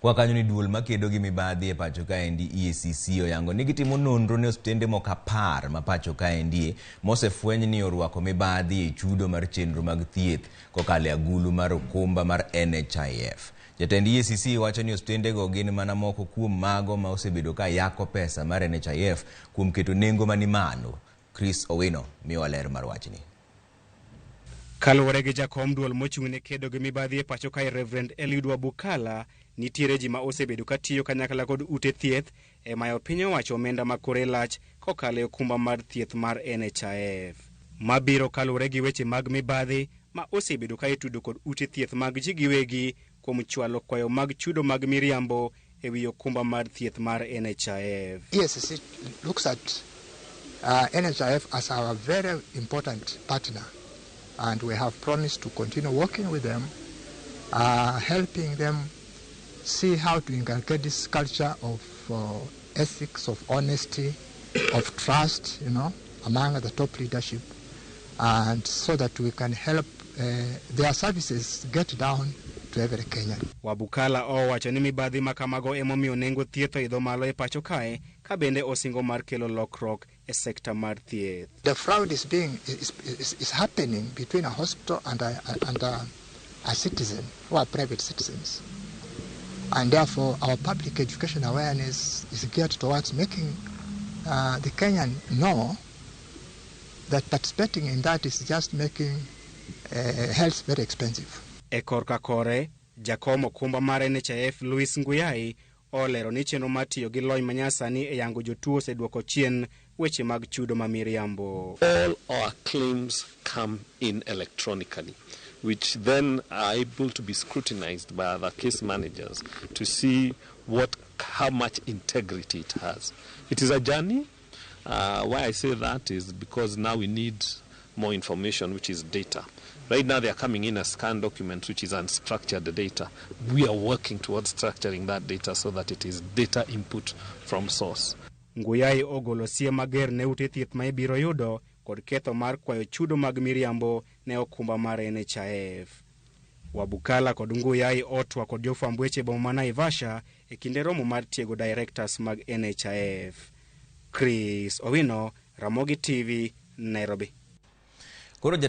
Kwa kanyo ni duol makedo gi mibadhi e pacho kaendi EACC oyango ni gitimo nonro ne osiptende moko 10 ma pacho kaendi mosefweny ni orwako mibadhi e chudo mar chenro mag thieth kokalo e agulu mar okumba mar NHIF. Jatend EACC wacho ni osiptendego gin mana moko kuom mago ma osebedo ka yako pesa mar NHIF kuom keto nengo mani malo. Chris Owino miyowa ler mar wachni. Kaluwore gi jakom duol mochung' ne kedo gi mibadhi e pacho kae Reverend Eliud Wabukala, nitiere ji ma osebedo ka tiyo kanyakla kod ute thieth e mayo piny owacho omenda ma kore lach kokalo e okumba mar thieth mar NHIF. Mabiro kaluwore gi weche mag mibadhi ma osebedo ka itudo kod ute thieth mag ji giwegi kuom chwalo kwayo mag chudo mag miriambo e wi okumba mar thieth mar NHIF. EACC looks at NHIF as our very important partner, and we have promised to continue working with them, helping them see how to inculcate this culture of ethics, of honesty, of trust, among the top leadership, and so that we can help their services get down to every Kenyan. Wabukala owacho ni mibadhi ma kamago emomiyo nengo thieth oidho malo e pacho kae ka bende osingo mar kelo lokruok e sekta mar thieth. The fraud is being is happening between a hospital and a citizen who are private citizens. And therefore our public education awareness is geared towards making the Kenyan know that participating in that is just making health very expensive. E korka kore, jakom okumba mar NHIF Louis Nguyai olero ni chenro mar tiyo gi lony manyasani e yango jotuo oseduoko chien weche mag chudo ma miriambo. All our claims come in electronically, which then are able to be scrutinized by other case managers to see how much integrity it has. It is a journey. Why I say that is because now we need more information, which is data. Right now they are coming in as scanned documents, which is unstructured data. We are working towards structuring that data so that it is data input from source. Nguyai ogolo siem mager ne ute thieth ma ibiro yudo kod ketho mar kwayo chudo mag miriambo ne okumba mar NHIF. Wabukala kod Nguyai otwa kod jofwamb weche e boma ma Naivasha e kinde romo mar tiego directors mag NHIF. Chris Owino, Ramogi TV, Nairobi. Koro